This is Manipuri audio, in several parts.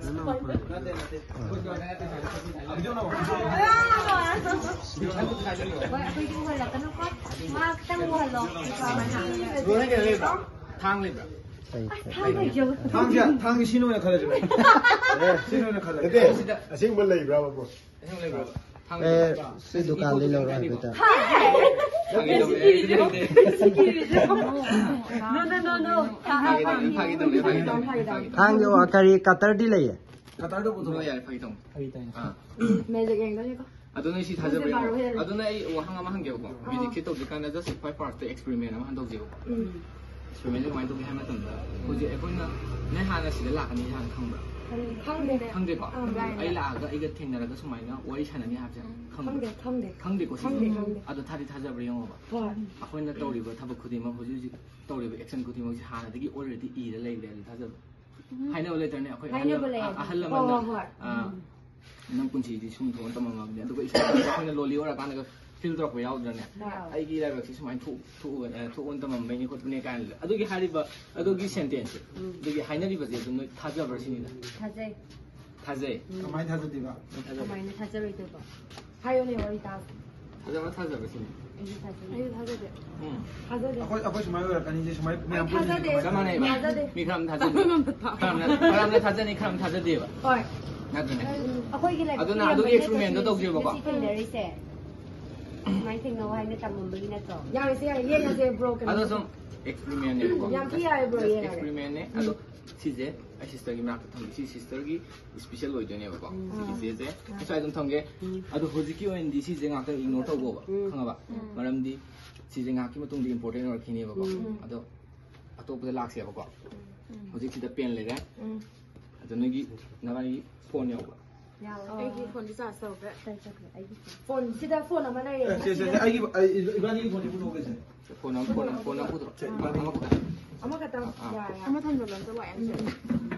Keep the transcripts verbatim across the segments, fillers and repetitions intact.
ꯍꯣꯏ, ꯑꯩꯈꯣꯏꯗꯤ ꯎꯍꯜꯂꯛꯀꯅꯨꯀꯣ꯫ ꯃꯥ ꯈꯤꯇꯪ ꯎꯍꯜꯂꯣ꯫ ꯊꯥꯡ ꯂꯩꯕ꯭ꯔꯥ? ꯑꯁ, ꯊꯥꯡ ꯂꯩꯖꯕ꯫ ꯊꯥꯡꯁꯦ, ꯊꯥꯡꯁꯦ ꯁꯤꯅ ꯑꯣꯏꯅ ꯈꯜꯂꯁꯤꯔꯣ? ꯁꯤꯅ ꯑꯣꯏꯅ ꯈꯜꯂꯁꯤ꯫ ꯅꯠꯇꯦ, ꯑꯁꯦꯡꯕ ꯂꯩꯕ꯭ꯔꯕ, ꯕ꯭ꯔꯣ? ꯑꯁꯦꯡꯕ ꯂꯩꯕ꯭ꯔꯕ? ꯊꯥꯡ ꯑꯦ, ꯂꯩꯕ꯭ꯔꯥ? ꯁꯤ ꯗꯨꯀꯥꯟꯗꯩ ꯂꯧꯔꯣ ꯍꯥꯏꯐꯦꯠꯇ꯫ ꯊꯥꯡꯒꯤ ꯇꯧꯕꯅꯦ, ꯑꯩ ꯂꯩꯇꯦ꯫ No, no, no, no. ꯐꯥꯒꯤ ꯇꯧꯕꯅꯦ, ꯐꯥꯒꯤ ꯇꯧꯕꯅꯦ, ꯐꯥꯒꯤ ꯇꯧꯕꯅꯦ, ꯐꯥꯒꯤ ꯇꯧꯕꯅꯦ꯫ ꯊꯥꯡꯒꯤ, ꯑꯣ, ꯀꯔꯤ, ꯀꯇꯔꯗꯤ ꯂꯩꯌꯦ? ꯀꯇꯔꯗꯣ ꯄꯨꯊꯣꯔꯛꯑꯣ꯫ ꯌꯥꯔꯦ, ꯐꯥꯒꯤ ꯇꯧꯕꯅꯦ꯫ ꯐꯥꯒꯤ ꯇꯧꯕꯅꯦ꯫ ꯑꯥ꯫ ꯃꯦꯖꯤꯛ ꯌꯦꯡꯗꯣꯏꯅꯦꯀꯣ꯫ ꯑꯗꯨ ꯅꯣꯏ ꯁꯤ ꯊꯥꯖꯕ꯭ꯔꯥ ꯄꯨꯡꯁꯦ ꯌꯦꯡꯉꯣ꯫ ꯕꯥꯔꯣ ꯍꯦꯜꯂꯦ꯫ ꯑꯗꯨꯅ ꯑꯩ ꯋꯥꯍꯪ ꯑꯃ ꯍꯪꯒꯦꯕꯀꯣ꯫ ꯑꯥ꯫ ꯃꯦꯖꯤꯛꯁꯦ ꯇꯧꯗ꯭ꯔꯤꯀꯥꯟꯗ just ꯈ꯭ꯋꯥꯏ first experiment ꯑꯃ ꯍꯟꯗꯣꯛꯁꯦꯕꯀꯣ꯫ ꯎꯝ꯫ Experiment ꯁꯦ ꯀꯃꯥꯏꯅ ꯇꯧꯒꯦ ꯍꯥꯏꯕ ꯃꯇꯝꯗ, ꯍꯧꯖꯤꯛ ꯑꯩꯈꯣꯏꯅ ꯅꯣꯏ ꯍꯥꯟꯅ ꯁꯤꯗ ꯂꯥꯛꯀꯅꯤ ꯍꯥꯟꯅ ꯈꯪꯕ꯭ꯔꯥ? ꯈꯪꯗꯦ꯫ ꯈꯪꯗꯦꯀꯣ? ꯑꯥ, ꯂꯥꯛꯑꯦ꯫ ꯑꯩ ꯂꯥꯛꯑꯒ ꯑꯩꯒ ꯊꯦꯡꯅꯔꯒ ꯁꯨꯃꯥꯏꯅ ꯋꯥꯔꯤ ꯁꯥꯟꯅꯅꯤ ꯍꯥꯏꯕꯁꯦ ꯈꯪꯕ꯭ꯔꯥ? ꯈꯪꯗꯦ, ꯈꯪꯗꯦ꯫ ꯈꯪꯗꯦꯀꯣ ꯁꯤꯁꯦ? ꯈꯪꯗꯦ, ꯈꯪꯗꯦ꯫ ꯑꯗꯣ ꯊꯥꯗꯤ ꯊꯥꯖꯕ꯭ꯔꯥ ꯌꯦꯡꯉꯣꯕ꯫ ꯍꯣꯏ꯫ ꯑꯩꯈꯣꯏꯅ ꯇꯧꯔꯤꯕ ꯊꯕꯛ ꯈꯨꯗꯤꯡꯃꯛ, ꯍꯧꯖꯤꯛ ꯍꯧꯖꯤꯛ ꯇꯧꯔꯤꯕ action ꯈꯨꯗꯤꯡꯃꯛꯁꯦ ꯍꯥꯟꯅꯗꯒꯤ already ꯏꯔ ꯂꯩꯔꯦ ꯑꯗꯨ ꯊꯥꯖꯕ꯭ꯔꯥ? ꯍꯥꯏꯅꯕ ꯂꯩꯇ꯭ꯔꯅꯦ? ꯑꯩꯈꯣꯏ ꯑꯍꯜ ꯍꯥꯏꯅꯕ ꯂꯩ꯫ ꯑꯍꯜ ꯍꯣꯏ, ꯑꯃꯅ, ꯍꯣꯏ, ꯍꯣꯏ꯫ ꯑ, ꯎꯝ꯫ "ꯅꯪ ꯄꯨꯟꯁꯤꯗꯤ ꯁꯨꯝ ꯊꯣꯛꯑꯅ ꯇꯝꯃꯝꯃꯕꯅꯦ", ꯑꯗꯨꯒ ꯏꯁꯥꯗ ꯑꯩꯈꯣꯏꯅ ꯂꯣꯜꯂꯤ ꯑꯣꯏꯔꯀꯥꯟꯗꯒ feel ꯇꯧꯔꯛꯄ ꯌꯥꯎꯗ꯭ꯔꯅꯦ? ꯌꯥꯎꯋꯦ꯫ "ꯑꯩꯒꯤ ꯂꯥꯏꯕꯛꯁꯤ ꯁꯨꯃꯥꯏꯅ ꯊꯣꯛ-, ꯊꯣꯛꯑꯒ, ꯑ, ꯊꯣꯛꯑꯅ ꯇꯝꯃꯝꯕꯩꯅꯤ ꯈꯣꯠꯄꯅꯦ" ꯀꯥꯏꯅ꯫ ꯑꯗꯨꯒꯤ ꯍꯥꯏꯔꯤꯕ, ꯑꯗꯨꯒꯤ sentence ꯁꯦ, ꯎꯝ꯫ ꯑꯗꯨꯒꯤ ꯍꯥꯏꯅꯔꯤꯕꯁꯦ ꯑꯗꯨꯝ ꯅꯣꯏ ꯊꯥꯖꯕ꯭ꯔꯥ ꯁꯤꯅꯤꯗ? ꯊꯥꯖꯩ꯫ ꯊꯥꯖꯩ꯫ ꯎꯝ꯫ ꯀꯃꯥꯏꯅ ꯊꯥꯖꯗꯣꯏꯕ? ꯀꯃꯥꯏꯅ ꯊꯥꯖꯔꯣꯏꯗꯣꯏꯕ? ꯍꯥꯏꯌꯣꯅꯦ, ꯋꯥꯔꯤ ꯇꯥꯁꯦ꯫ ꯊꯥꯖꯕ ꯊꯥꯖꯕ ꯁꯤꯅꯤ꯫ ꯑꯩꯗꯤ ꯊꯥꯖꯩ꯫ ꯑꯩꯗꯤ ꯊꯥꯖꯗꯦ꯫ ꯎꯝ꯫ ꯊꯥꯖꯗꯦ꯫ ꯑꯩꯈꯣꯏ, ꯑꯩꯈꯣꯏ ꯁꯨꯃꯥꯏꯅ ꯑꯣꯏꯔꯛꯀꯅꯤꯁꯦ ꯁꯨꯃꯥꯏ ꯃꯌꯥꯝ ꯊꯥꯖꯗꯦ꯫ ꯄꯨꯟꯅ ꯆꯞ ꯃꯥꯟꯅꯩꯕ꯫ ꯊꯥꯖꯗꯦ꯫ ꯃꯤ ꯈꯔ ꯑꯃ ꯊꯥꯖꯗꯦ꯫ ꯈꯔ ꯑꯃꯅ, ꯈꯔ ꯑꯃꯅ ꯊꯥꯖꯅꯤ, ꯈꯔ ꯑꯃ ꯊꯥꯖꯗꯦꯕ꯫ ꯍꯣꯏ꯫ ꯅꯠꯇ꯭ꯔꯅꯦ? ꯑꯩꯈꯣꯏꯒꯤ ꯂꯥꯏꯕꯛ ꯑꯗꯨꯅ ꯑꯗꯨꯒꯤ ꯊꯤꯔꯝꯕꯩ experiment ꯗꯣ ꯅꯠꯇ꯭ꯔꯣ ꯇꯧꯁꯦꯕꯀꯣ꯫ ꯉꯁꯤ ꯊꯦꯡꯅꯔꯤꯁꯦ? ꯁꯨꯃꯥꯏꯅ ꯊꯦꯡꯅꯧ ꯍꯥꯏꯅ ꯇꯝꯃꯝꯕꯒꯤ ꯅꯠꯇ꯭ꯔꯣ? ꯌꯥꯔꯦꯁꯦ, ꯌꯥꯔꯦ, ꯌꯦꯡꯉꯁꯦ, bro, ꯀꯩꯅꯣ ꯑꯗꯣ ꯁꯨꯝ experiment ꯅꯦꯕꯀꯣ꯫ ꯌꯥꯝ ꯊꯤ ꯌꯥꯔꯦ, bro, just ꯌꯦꯡꯉꯒꯦ꯫ Experiment ꯅꯦ꯫ ꯑꯗꯣ ꯎꯝ꯫ ꯁꯤꯁꯦ ꯑꯩ sister ꯒꯤ ꯃꯅꯥꯛꯇ ꯊꯝꯒꯦ꯫ ꯁꯤ sister ꯒꯤ special ꯑꯣꯏꯗꯣꯏꯅꯦꯕꯀꯣ꯫ ꯎꯝ꯫ ꯁꯤꯒꯤꯁꯦ ꯉꯁꯥꯏ ꯑꯗꯨꯝ ꯊꯝꯒꯦ꯫ ꯎꯝ꯫ ꯑꯗꯣ ꯍꯧꯖꯤꯛꯀꯤ ꯑꯣꯏꯅꯗꯤ ꯁꯤꯁꯦ ꯉꯥꯛꯇꯪ ignore ꯇꯧꯒꯣꯕ꯫ ꯎꯝ꯫ ꯈꯪꯉꯕ? ꯎꯝ꯫ ꯃꯔꯝꯗꯤ ꯁꯤꯁꯦ ꯉꯥꯏꯍꯥꯛꯀꯤ ꯃꯇꯨꯡꯗ important ꯑꯣꯏꯔꯛꯈꯤꯅꯦꯕꯀꯣ꯫ ꯎꯝ꯫ ꯑꯗꯣ ꯑꯇꯣꯞꯄꯗ ꯂꯥꯛꯁꯦꯕꯀꯣ꯫ ꯎꯝ꯫ ꯍꯧꯖꯤꯛꯁꯤꯗ pen ꯂꯩꯔꯦ꯫ ꯎꯝ꯫ ꯑꯗꯣ ꯅꯣꯏꯒꯤ ꯅꯕꯥꯅꯤꯒꯤ phone ꯌꯥꯎꯕ꯭ꯔꯥ? ꯌꯥꯎꯋꯦ꯫ ꯑꯩꯒꯤ phone ꯗꯤ charge ꯇꯧꯈ꯭ꯔꯦ꯫ ꯀꯩ ꯆꯠꯈ꯭ꯔꯦ? ꯑꯩꯒꯤ phone꯫ Phone, ꯁꯤꯗ phone ꯑꯃ ꯂꯩꯔꯦ꯫ ꯑꯦ, ꯁꯦ, ꯁꯦ, ꯁꯦ, ꯑꯩꯒꯤ, ꯑꯩ, ꯏꯕꯥꯅꯤꯒꯤ phone ꯗꯤ ꯄꯨꯊꯣꯛꯑꯒꯦ, ꯁꯦ꯫ Phone ꯑꯃ, phone ꯑꯃ, phone ꯑꯃ ꯄꯨꯊꯣꯔꯛꯑꯣ꯫ ꯁꯦ, ꯏꯕꯥꯅꯤꯒꯤ phone ꯗꯤ ꯄꯨꯊꯣꯔꯛꯑꯣ꯫ ꯑꯃꯈꯛꯇꯪ꯫ ꯑꯥ, ꯑꯥ꯫ ꯌꯥꯔꯦ, ꯌꯥꯔꯦ꯫ ꯑꯃ ꯊꯝꯖꯜꯂꯣ, ꯑꯝꯇ ꯋꯥꯏ ꯑꯝꯇ꯫ ꯎꯝ꯫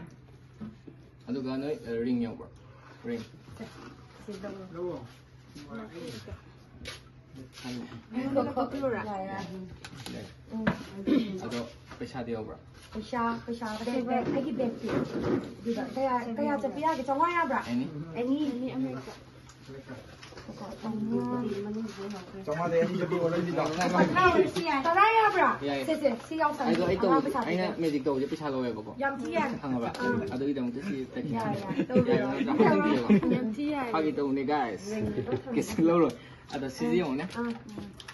ꯑꯗꯨꯒ ꯅꯣꯏ, ꯑ, ring ꯌꯥꯎꯕ꯭ꯔꯣ? Ring꯫ ꯁꯦ, ꯁꯤ ꯂꯧꯔꯣ꯫ ꯂꯧꯔꯣ꯫ ꯈꯪꯉꯦ꯫ ꯑꯩꯉꯣꯟꯗ ꯀꯛꯄꯤꯔꯣꯔꯥ? ꯌꯥꯔꯦ, ꯌꯥꯔꯦ꯫ ꯂꯩ꯫ ꯎꯝ꯫ ꯑꯗꯣ ꯄꯩꯁꯥꯗꯤ ꯌꯥꯎꯕ꯭ꯔꯥ? ꯄꯩꯁꯥ, ꯄꯩꯁꯥ, ꯕꯦꯛ, ꯕꯦꯛ, ꯑꯩꯒꯤ ꯕꯦꯛꯇꯤ꯫ ꯑꯗꯨꯗ ꯀꯌꯥ, ꯀꯌꯥ ꯆꯠꯄ ꯌꯥꯒꯦ? ꯆꯥꯝꯃꯉꯥ ꯌꯥꯕ꯭ꯔꯥ? ꯑꯦꯅꯤ? ꯑꯦꯅꯤ, ꯑꯦꯅꯤ ꯑꯃ ꯍꯦꯛꯇ꯫ ꯆꯥꯝꯃꯉꯥꯗ ꯑꯅꯤꯗ ꯄꯤꯔꯛꯑꯣ, ꯅꯪꯗꯤ ꯂꯥꯛ ꯇꯔꯥ ꯌꯥꯕ꯭ꯔꯥ? ꯌꯥꯏ꯫ ꯁꯦ, ꯁꯦ, ꯁꯤ ꯌꯥꯎꯁꯜꯂꯁꯤ꯫ ꯑꯩꯗꯣ ꯑꯩ ꯑꯉꯥꯡ ꯇꯧꯕꯗꯤ, ꯄꯩꯁꯥ ꯑꯩꯅ ꯄꯤꯔꯛꯑꯣ꯫ ꯃꯦꯖꯤꯛ ꯇꯧꯕꯁꯦ ꯄꯩꯁꯥ ꯂꯧꯋꯦꯕꯀꯣ꯫ ꯌꯥꯝ ꯊꯤ ꯌꯥꯏ꯫ ꯈꯪꯉꯕ꯭ꯔꯥ? ꯑꯥ꯫ ꯑꯗꯨꯒꯤꯗꯃꯛꯇ ꯁꯤ ꯇꯦꯛꯅꯤꯛ ꯌꯥꯏ, ꯌꯥꯏ, ꯇꯧꯕꯤꯔꯣ꯫ ꯌꯥꯏ, ꯌꯥꯝ ꯊꯤ ꯌꯥꯏ꯫ ꯐꯥꯒꯤ ꯇꯧꯅꯦ, ꯒꯥꯏꯁ꯫ ꯌꯦꯡꯒꯦ꯫ ꯀꯩꯁꯨ ꯂꯧꯔꯣꯏ꯫ ꯑꯗꯣ ꯁꯤꯁꯦ ꯌꯦꯡꯉꯨꯅꯦ꯫ ꯑꯥ꯫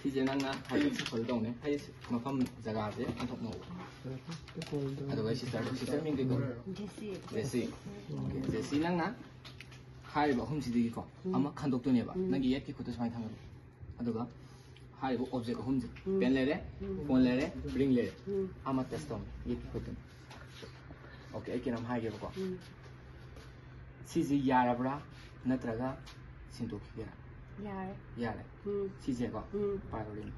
ꯁꯤꯁꯦ ꯅꯪꯅ ꯍꯧꯖꯤꯛ ꯁꯐꯜ ꯇꯧꯅꯦ꯫ ꯍꯥꯏꯗꯤ ꯃꯐꯝ ꯖꯒꯥꯁꯦ ꯑꯣꯟꯊꯣꯛꯅꯧꯕ꯫ ꯑꯗꯨꯒ ꯁꯤꯁꯇꯔ, ꯁꯤꯁꯇꯔ ꯃꯤꯡ ꯀꯩ ꯀꯧꯕ? ꯖꯦꯁꯤ꯫ ꯖꯦꯁꯤ꯫ ꯑꯣꯀꯦ, ꯖꯦꯁꯤ, ꯅꯪꯅ ꯍꯥꯏꯔꯤꯕ ꯑꯍꯨꯝꯁꯤꯗꯒꯤꯀꯣ, ꯎꯝ꯫ ꯑꯃ ꯈꯟꯗꯣꯛꯇꯣꯏꯅꯦꯕ꯫ ꯎꯝ꯫ ꯅꯪꯒꯤ ꯌꯦꯠꯀꯤ ꯈꯨꯠꯇ ꯁꯨꯃꯥꯏꯅ ꯊꯝꯒꯅꯤ꯫ ꯑꯗꯨꯒ ꯍꯥꯏꯔꯤꯕ ꯑꯣꯕꯖꯦꯛ ꯑꯍꯨꯝꯁꯦ, ꯎꯝ꯫ ꯄꯦꯟ ꯂꯩꯔꯦ, ꯎꯝ꯫ ꯐꯣꯟ ꯂꯩꯔꯦ, ꯎꯝ꯫ ꯔꯤꯡ ꯂꯩꯔꯦ꯫ ꯎꯝ꯫ ꯑꯃ ꯇꯆ ꯇꯧꯅꯤ, ꯌꯦꯠꯀꯤ ꯈꯨꯠꯇꯨꯅ꯫ ꯑꯣꯀꯦ, ꯑꯩ ꯀꯩꯅꯣꯝ ꯍꯥꯏꯒꯦꯕꯀꯣ꯫ ꯎꯝ꯫ ꯁꯤꯁꯦ ꯌꯥꯔꯕ꯭ꯔꯥ ꯅꯠꯇ꯭ꯔꯒ ꯁꯤꯟꯗꯣꯛꯈꯤꯒꯦꯔꯥ? ꯌꯥꯔꯦ꯫ ꯌꯥꯔꯦ꯫ ꯎꯝ꯫ ꯁꯤꯁꯦꯀꯣ? ꯎꯝ꯫ ꯄꯥꯏꯔꯣ, ꯔꯤꯡ꯫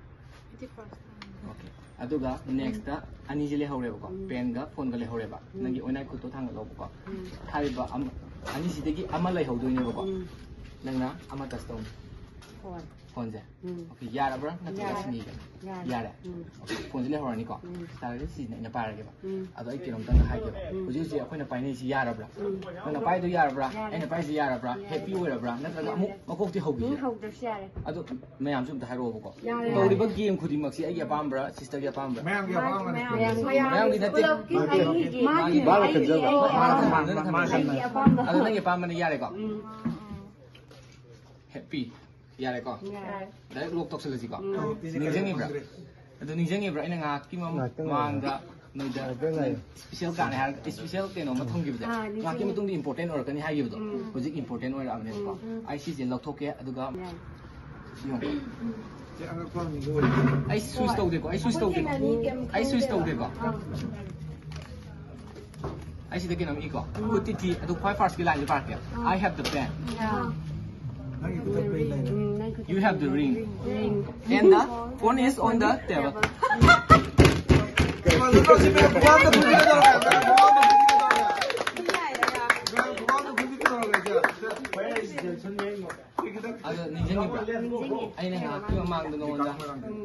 ꯑꯩꯗꯤ ꯐꯥꯔꯁ ꯇꯥꯏꯝ꯫ ꯑꯣꯀꯦ꯫ ꯑꯗꯨꯒ ꯅꯦꯛꯁꯇ ꯑꯅꯤꯁꯦ ꯂꯩꯍꯧꯔꯦꯕꯀꯣ꯫ ꯎꯝ꯫ ꯄꯦꯟꯒ ꯐꯣꯟꯒ ꯂꯩꯍꯧꯔꯦꯕ꯫ ꯎꯝ꯫ ꯅꯪꯒꯤ ꯑꯣꯏꯅꯥꯏ ꯈꯨꯠꯇꯣ ꯊꯥꯡꯒꯠꯂꯣꯕꯀꯣ꯫ ꯎꯝ꯫ ꯍꯥꯏꯔꯤꯕ ꯑꯃ-, ꯑꯅꯤꯁꯤꯗꯒꯤ ꯑꯃ ꯂꯩꯍꯧꯗꯣꯏꯅꯦꯕꯀꯣ꯫ ꯎꯝ꯫ ꯅꯪꯅ ꯑꯃ ꯇꯆ ꯇꯧꯅꯤ꯫ ꯐꯣꯟ꯫ ꯐꯣꯟꯁꯦ? ꯎꯝ꯫ ꯑꯣꯀꯦ, ꯌꯥꯔꯕ꯭ꯔꯥ? ꯅꯠꯇ꯭ꯔꯒ ꯌꯥꯔꯦ꯫ ꯁꯤꯟꯈꯤꯒꯦ? ꯌꯥꯔꯦ꯫ ꯌꯥꯔꯦ꯫ ꯎꯝ꯫ ꯑꯣꯀꯦ, ꯐꯣꯟꯁꯦ ꯂꯩꯍꯧꯔꯅꯤꯀꯣ? ꯎꯝ꯫ ꯇꯥꯔꯒꯗꯤ ꯁꯤꯁꯤꯅ ꯑꯩꯅ ꯄꯥꯏꯔꯒꯦꯕ꯫ ꯎꯝ꯫ ꯑꯗꯣ ꯑꯩ ꯀꯩꯅꯣꯝꯇꯪꯒ ꯍꯥꯏꯒꯦꯕ꯫ ꯎꯝ꯫ ꯍꯧꯖꯤꯛ ꯍꯧꯖꯤꯛ ꯑꯩꯈꯣꯏꯅ ꯄꯥꯏꯅꯔꯤꯁꯤ ꯌꯥꯔꯕ꯭ꯔꯥ? ꯎꯝ꯫ ꯅꯪꯅ ꯄꯥꯏꯗꯣ ꯌꯥꯔꯕ꯭ꯔꯥ? ꯌꯥꯔꯦ꯫ ꯑꯩꯅ ꯄꯥꯏꯁꯦ ꯌꯥꯔꯕ꯭ꯔꯥ? ꯌꯥꯔꯦ꯫ ꯍꯦꯞꯄꯤ ꯑꯣꯏꯔꯕ꯭ꯔꯥ? ꯅꯠꯇ꯭ꯔꯒ ꯌꯥꯔꯦ꯫ ꯑꯃꯨꯛ ꯃꯀꯣꯛꯇꯤ ꯍꯧꯈꯤꯁꯦ? ꯎꯝ, ꯍꯧꯗ꯭ꯔꯁꯨ ꯌꯥꯔꯦ꯫ ꯑꯗꯣ ꯃꯌꯥꯝꯁꯨ ꯑꯝꯇ ꯍꯥꯏꯔꯛꯑꯣꯕꯀꯣ꯫ ꯌꯥꯔꯦ꯫ ꯇꯧꯔꯤꯕ ꯒꯦꯝ ꯈꯨꯗꯤꯡꯃꯛꯁꯤ ꯑꯩꯒꯤ ꯑꯄꯥꯝꯕ꯭ꯔꯥ, ꯁꯤꯁꯇꯔꯒꯤ ꯑꯄꯥꯝꯕ꯭ꯔꯥ? ꯃꯌꯥꯝꯒꯤ ꯑꯄꯥꯝꯕꯅꯤ꯫ ꯃꯌꯥꯝꯒꯤ꯫ ꯃꯌꯥꯝꯒꯤ ꯅꯠꯇꯦ꯫ ꯄꯨꯂꯞꯀꯤ ꯃꯥꯒꯤ꯫ ꯑꯩꯒꯤ꯫ ꯃꯥꯒꯤ꯫ ꯃꯥꯅ ꯈꯟꯖꯕ꯫ ꯑꯩꯒꯤ꯫ ꯃꯥꯅ ꯈꯟꯖꯕ꯫ ꯑꯩꯒꯤ ꯑꯄꯥꯝꯕ꯫ ꯑꯗꯣ ꯅꯪꯒꯤ ꯑꯄꯥꯝꯕꯅ ꯌꯥꯔꯦꯀꯣ? ꯎꯝ꯫ ꯍꯦꯞꯄꯤ꯫ ꯌꯥꯔꯦꯀꯣ? ꯌꯥꯔꯦ꯫ ꯗꯥꯏꯔꯦꯛ ꯂꯣꯛ ꯇꯧꯁꯜꯂꯁꯤꯀꯣ? ꯎꯝ꯫ ꯅꯤꯡꯁꯤꯡꯉꯤꯕ꯭ꯔꯥ? ꯑꯗꯨ ꯅꯤꯡꯁꯤꯡꯉꯤꯕ꯭ꯔꯥ? ꯑꯩꯅ ꯉꯥꯏꯍꯥꯛꯀꯤ ꯃꯃꯥꯡ-, ꯉꯥꯏꯍꯥꯛꯇꯪ ꯉꯥꯏꯌꯣ꯫ ꯃꯃꯥꯡꯗ ꯅꯣꯏꯗ ꯉꯥꯏꯍꯥꯛꯇꯪ ꯉꯥꯏꯌꯣ꯫ ꯏꯁꯄꯤꯁꯦꯜ ꯀꯥꯔꯗ ꯍꯥꯏꯔꯒ ꯏꯁꯄꯤꯁꯦꯜ ꯀꯩꯅꯣꯝꯃ ꯊꯝꯈꯤꯕꯁꯦ? ꯑꯥ, ꯅꯤꯡꯁꯤꯡꯉꯦ꯫ ꯉꯥꯏꯍꯥꯛꯀꯤ ꯃꯇꯨꯡꯗ ꯏꯝꯄꯣꯔꯇꯦꯟ ꯑꯣꯏꯔꯛꯀꯅꯤ ꯍꯥꯏꯈꯤꯕꯗꯣ? ꯎꯝ꯫ ꯍꯧꯖꯤꯛ ꯏꯝꯄꯣꯔꯇꯦꯟ ꯑꯣꯏꯔꯛꯑꯕꯅꯦꯕꯀꯣ? ꯎꯝ꯫ ꯑꯩ ꯁꯤꯁꯦ ꯂꯧꯊꯣꯛꯀꯦ, ꯑꯗꯨꯒ ꯌꯥꯏ꯫ ꯌꯦꯡꯉꯣ꯫ ꯁꯤ ꯑꯉꯛꯄ ꯑꯃꯅꯤꯀꯣ꯫ ꯑꯩ ꯁ꯭ꯋꯤꯆ ꯇꯧꯗꯦꯀꯣ, ꯑꯩ ꯁ꯭ꯋꯤꯆ ꯇꯧꯗꯦꯀꯣ꯫ ꯑꯩꯈꯣꯏ ꯊꯦꯡꯅꯅꯤ, ꯀꯩꯝ ꯑꯩ ꯁ꯭ꯋꯤꯆ ꯈꯪꯗꯦꯕ꯫ ꯇꯧꯗꯦꯀꯣ꯫ ꯑꯥ꯫ ꯑꯩ ꯁꯤꯗ ꯀꯩꯅꯣꯝ ꯏꯀꯣ꯫ ꯎꯝ꯫ ꯈꯨꯠꯇꯤ ꯊꯤ, ꯑꯗꯨ ꯈ꯭ꯋꯥꯏ ꯐꯥꯔꯁꯀꯤ ꯂꯥꯏꯟꯁꯦ ꯄꯥꯔꯛꯀꯦ꯫ ꯑꯥ꯫ I have the pen. ꯑꯥ꯫ ꯅꯪꯒꯤ ꯈꯨꯠꯇ ꯄꯦꯟ ꯂꯩꯔꯦ꯫ ꯎꯝ, ꯅꯪ ꯈꯨꯠꯇ You have the ring. ring. And the phone is on the table. Table. ꯃꯥꯅ ꯇꯧꯁꯤ, ꯃꯌꯥꯝ ꯈꯨꯕꯥꯛ ꯑꯝꯇ ꯊꯨꯗꯦꯛꯀꯦ ꯇꯧꯔꯒ, ꯃꯌꯥꯝ ꯈꯨꯕꯥꯛ ꯑꯝꯇ ꯊꯨꯗꯦꯛꯀꯦ ꯇꯧꯔꯒ꯫ ꯃꯌꯥꯝ ꯈꯨꯕꯥꯛ ꯑꯝꯇ ꯊꯨꯗꯦꯛꯀꯦ ꯇꯧꯔꯒ, ꯁꯦ, ꯁꯦ꯫ ꯑꯗꯣ ꯅꯤꯡꯁꯤꯡꯉꯤꯕ꯭ꯔꯥ? ꯑꯩꯅ ꯉꯥꯏꯍꯥꯛꯀꯤ ꯃꯃꯥꯡꯗ ꯅꯉꯣꯟꯗ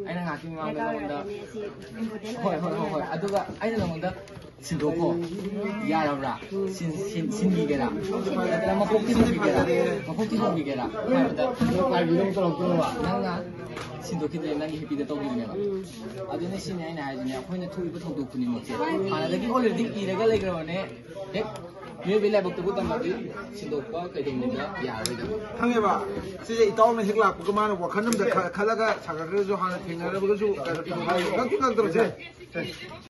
ꯑꯩꯅ ꯉꯥꯏꯍꯥꯛꯀꯤ ꯃꯃꯥꯡꯗ ꯅꯉꯣꯟꯗ ꯍꯣꯏ ꯍꯣꯏ ꯍꯣꯏ ꯍꯣꯏ ꯑꯗꯨꯒ ꯑꯩꯅ ꯅꯉꯣꯟꯗ ꯁꯤꯟꯗꯣꯛꯈꯣ ꯌꯥꯔꯕ꯭ꯔꯥ? ꯁꯤꯟ- ꯁꯤꯟ- ꯁꯤꯟꯕꯤꯒꯦꯔꯥ? ꯅꯠꯇ꯭ꯔꯒ ꯃꯀꯣꯛꯇꯤ ꯍꯣꯡꯕꯤꯒꯦꯔꯥ? ꯃꯀꯣꯛꯇꯤ ꯍꯣꯡꯕꯤꯒꯦꯔꯥ ꯍꯥꯏꯕꯗ ꯅꯪꯅ ꯁꯤꯟꯗꯣꯛꯈꯤꯗ꯭ꯔꯦ, ꯅꯪꯒꯤ ꯍꯤꯄꯤꯗ ꯇꯧꯕꯤꯕꯅꯦꯕ꯫ ꯑꯗꯨꯅ ꯁꯤꯅꯤ ꯑꯩꯅ ꯍꯥꯏꯁꯤꯅꯦ, ꯑꯩꯈꯣꯏꯅ ꯊꯣꯛꯏꯕ ꯊꯧꯗꯣꯛ ꯈꯨꯗꯤꯡꯃꯛꯁꯦ ꯍꯥꯟꯅꯗꯒꯤ already ꯏꯔꯒ ꯂꯩꯈ꯭ꯔꯕꯅꯦ꯫ ꯍꯦꯛ ꯃꯤꯑꯣꯏꯕꯒꯤ ꯂꯥꯏꯕꯛꯇꯕꯨ ꯇꯝꯃꯗꯤ ꯁꯤꯟꯗꯣꯛꯄ ꯀꯩꯗꯧꯅꯨꯡꯗ ꯌꯥꯔꯣꯏꯗꯕ꯫ ꯈꯪꯉꯦꯕ, ꯁꯤꯁꯦ ꯏꯇꯥꯎꯅ ꯍꯦꯛ ꯂꯥꯛꯄꯒ ꯃꯥꯅ ꯋꯥꯈꯜ ꯑꯃꯗ ꯈ- ꯈꯜꯂꯒ ꯁꯥꯒꯠꯈ꯭ꯔꯁꯨ, ꯍꯥꯟꯅ ꯊꯦꯡꯅꯔꯕꯒꯁꯨ ꯀꯩꯅꯣ ꯇꯧ- ꯉꯛꯇꯤ ꯉꯛꯇ꯭ꯔꯣ ꯁꯦ?